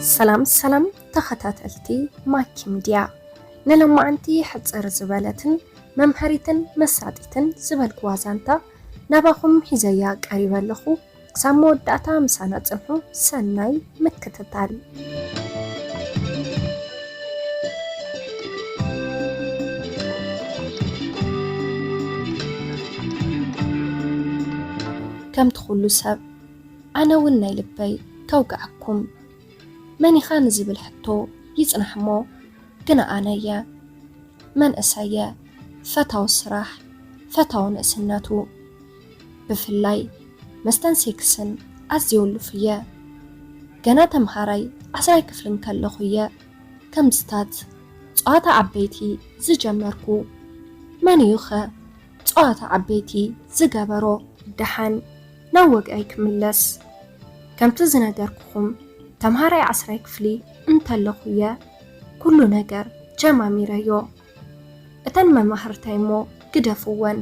ሰላም ሰላም ተኸታተልቲ ማኪ ሚድያ፣ ንሎማዓንቲ ሕጽር ዝበለትን መምሃሪትን መሳጢትን ዝበልኩዋ ዛንታ ናባኹም ሒዘያ ቀሪበ ኣለኹ። ክሳብ መወዳእታ ምሳና ጽንሑ። ሰናይ ምክትታል። ከምቲ ኩሉ ሰብ፣ ኣነ እውን ናይ ልበይ ከውግዓኩም። መን ኢኻ ንዝብል ሕቶ ይጽናሕ እሞ፣ ግና ኣነ እየ። መንእሰየ፣ ፈታዊ ስራሕ፣ ፈታዊ ንእስነቱ። ብፍላይ መስተን ሴክስን ኣዝየ ውሉፍ እየ። ገና ተምሃራይ ዓስራይ ክፍሊ እንከለኹ እየ ከምዝታት ጸዋታ ዓበይቲ ዝጀመርኩ። መን እዩኸ ጸዋታ ዓበይቲ ዝገበሮ? ደሓን ናብ ወግዐይ ክምለስ። ከምቲ ዝነገርኩኹም፣ ተምሃራይ ዓስራይ ክፍሊ እንተለኹ እየ ኩሉ ነገር ጀማሚረዮ። እተን መማህርተይ እሞ ግደፍወን።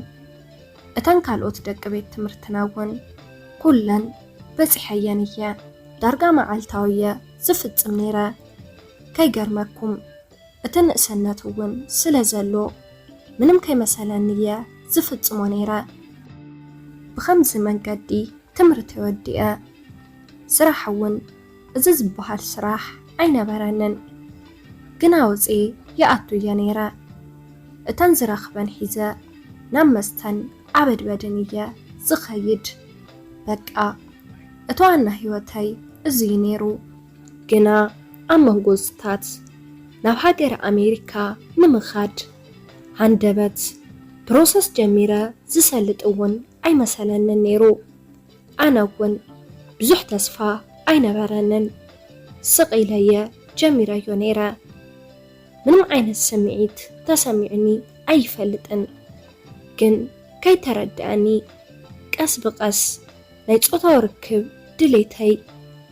እተን ካልኦት ደቂ ቤት ትምህርትና እውን ኩለን በጺሐየን እየ። ዳርጋ መዓልታዊ እየ ዝፍጽም ነይረ። ከይገርመኩም፣ እቲ ንእሰነት እውን ስለ ዘሎ፣ ምንም ከይመሰለኒ እየ ዝፍጽሞ ነይረ። ብኸምዚ መንገዲ ትምህርተይ ወዲኤ። ስራሕ እውን እዚ ዝበሃል ስራሕ ኣይነበረንን። ግን ኣውፅኤ ይኣቱ እየ ነይረ። እተን ዝረኽበን ሒዘ ናብ መስተን ዓበድበድን እየ ዝኸይድ። በቃ፣ እቲ ዋና ህይወተይ እዚ እዩ ነይሩ። ግና ኣብ መንጎ እዚታት ናብ ሃገረ ኣሜሪካ ንምኻድ ሃንደበት ፕሮሰስ ጀሚረ ዝሰልጥ እውን ኣይመሰለንን ነይሩ። ኣነ እውን ብዙሕ ተስፋ ኣይነበረንን። ስቕ ኢለየ ጀሚረዮ ነይረ። ምንም ዓይነት ስምዒት ተሰሚዑኒ ኣይፈልጥን። ግን ከይተረድኣኒ ቀስ ብቐስ ናይ ጾታዊ ርክብ ድሌተይ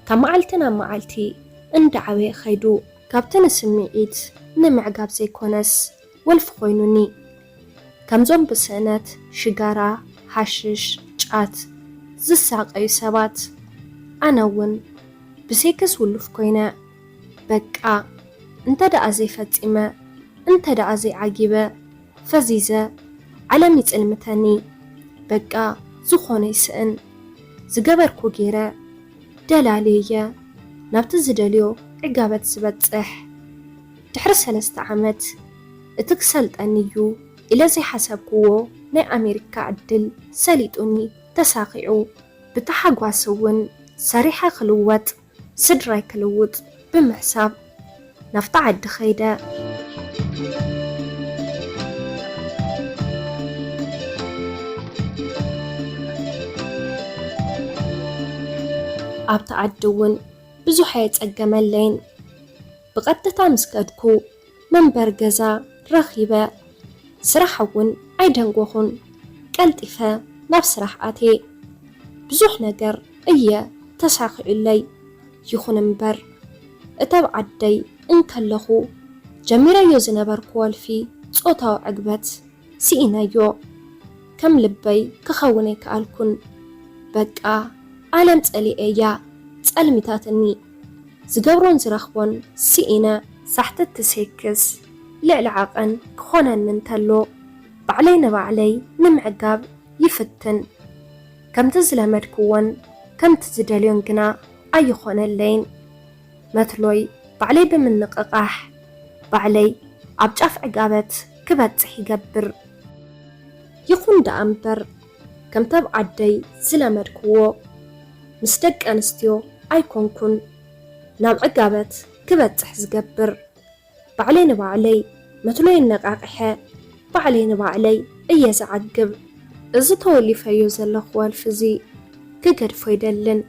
ካብ መዓልቲ ናብ መዓልቲ እንዳዓበየ ኸይዱ። ካብቲ ንስምዒት ንምዕጋብ ዘይኮነስ ወልፊ ኮይኑኒ። ከምዞም ብስእነት ሽጋራ፣ ሃሽሽ፣ ጫት ዝሳቐዩ ሰባት፣ ኣነ እውን ብሴክስ ውሉፍ ኮይነ። በቃ፣ እንተ ደኣ ዘይፈጺመ፣ እንተ ደኣ ዘይዓጊበ፣ ፈዚዘ፣ ዓለም ይጽልምተኒ። በቃ፣ ዝኾነ ይስእን። ዝገበርኩ ገይረ፣ ደላልየየ ናብቲ ዝደልዮ ዕጋበት ዝበጽሕ። ድሕሪ ሰለስተ ዓመት፣ እቲ ክሰልጠኒ እዩ ኢለ ዘይሓሰብክዎ ናይ ኣሜሪካ ዕድል ሰሊጡኒ ተሳኺዑ። ብታሓጓስ እውን ሰሪሐ ክልወጥ፣ ስድራይ ክልውጥ ብምሕሳብ ናብታ ዓዲ ኸይደ። ኣብቲ ዓዲ እውን ብዙሕ ኣየጸገመለይን። ብቐጥታ ምስ ከድኩ መንበሪ ገዛ ረኺበ። ስራሕ እውን ኣይደንጎኹን። ቀልጢፈ ናብ ስራሕ ኣትየ። ብዙሕ ነገር እየ ተሳኺዑለይ። ይኹን እምበር፣ እተብ ዓደይ እንከለኹ ጀሚረዮ ዝነበርኩ ወልፊ ጾታዊ ዕግበት ስኢነዮ። ከም ልበይ ክኸውን ኣይከኣልኩን። በቃ፣ ዓለም ጸሊኤያ፣ ጸልሚታትኒ። ዝገብሮን ዝረኽቦን ስኢነ። ሳሕቲ እቲ ሴክስ ልዕሊ ዓቐን ክኾነኒ እንተሎ፣ ባዕለይ ንባዕለይ ንምዕጋብ ይፍትን። ከምቲ ዝለመድክዎን ከምቲ ዝደልዮን ግና ኣይኾነለይን። መትሎይ ባዕለይ ብምንቕቓሕ፣ ባዕለይ ኣብ ጫፍ ዕጋበት ክበጽሕ ይገብር። ይኹን ደኣ እምበር፣ ከምቲ ኣብ ዓደይ ዝለመድክዎ፣ ምስ ደቂ ኣንስትዮ ኣይኮንኩን ናብ ዕጋበት ክበጽሕ ዝገብር። ባዕለይ ንባዕለይ መትሎይ ኣነቓቒሐ፣ ባዕለይ ንባዕለይ እየ ዝዓግብ። እዚ ተወሊፈዮ ዘለኹ ወልፊ እዚ ክገድፎ ኣይደልን፣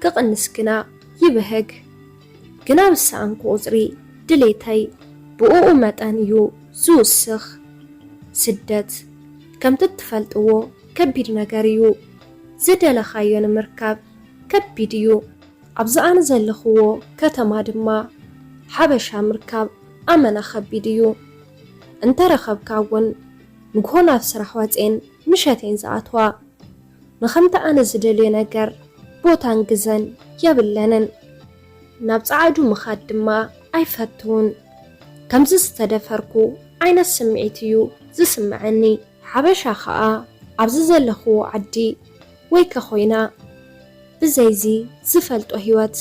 ክቕንስ ግና ይብህግ። ግና ብሰኣንኩ ቁጽሪ ድሌተይ ብእኡ መጠን እዩ ዝውስኽ። ስደት፣ ከምቲ እትፈልጥዎ፣ ከቢድ ነገር እዩ። ዝደለኻዮ ንምርካብ ከቢድ እዩ። ኣብዚ ኣነ ዘለኽዎ ከተማ ድማ ሓበሻ ምርካብ ኣመና ከቢድ እዩ። እንተረኸብካ እውን ንግሆ ናብ ስራሕ ወጼን ምሸቴን ዝኣትዋ። ንኸምቲ ኣነ ዝደልዮ ነገር ቦታን ግዘን የብለንን። ናብ ጸዓዱ ምኻድ ድማ ኣይፈቱን። ከምዚ ዝተደፈርኩ ዓይነት ስምዒት እዩ ዝስምዐኒ። ሓበሻ ኸኣ ኣብዚ ዘለኽዎ ዓዲ ወይ ከኾይና ብዘይዚ ዝፈልጦ ህይወት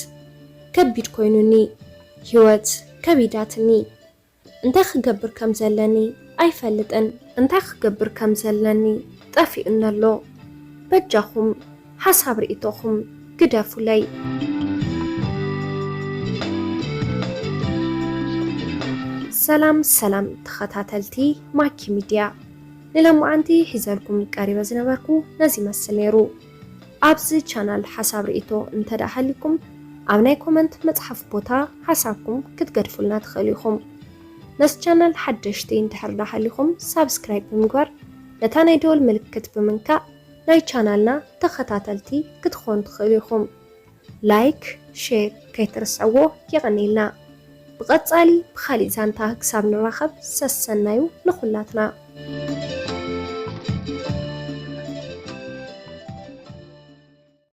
ከቢድ ኮይኑኒ። ህይወት ከቢዳትኒ። እንታይ ክገብር ከም ዘለኒ ኣይፈልጥን። እንታይ ክገብር ከም ዘለኒ ጠፊኡኒ ኣሎ። በጃኹም ሓሳብ ርእይቶኹም ግደፉለይ። ሰላም ሰላም ተኸታተልቲ ማኪ ሚድያ፣ ንሎማዓንቲ ሒዘልኩም ቀሪበ ዝነበርኩ ነዚ ይመስል ነይሩ። ኣብዚ ቻናል ሓሳብ ርእይቶ እንተ ደኣ ሃልዩኩም ኣብ ናይ ኮመንት መጽሓፍ ቦታ ሓሳብኩም ክትገድፉልና ትኽእሉ ኢኹም። ነዚ ቻናል ሓደሽቲ እንድሕር ደኣ ሃሊኹም ሳብስክራይብ ብምግባር ነታ ናይ ደወል ምልክት ብምንካእ ናይ ቻናልና ተኸታተልቲ ክትኾኑ ትኽእሉ ኢኹም። ላይክ፣ ሼር ከይትርስዕዎ። የቐንየልና። ብቐጻሊ ብኻሊእ ዛንታ ክሳብ ንራኸብ ሰሰናዩ ንኹላትና።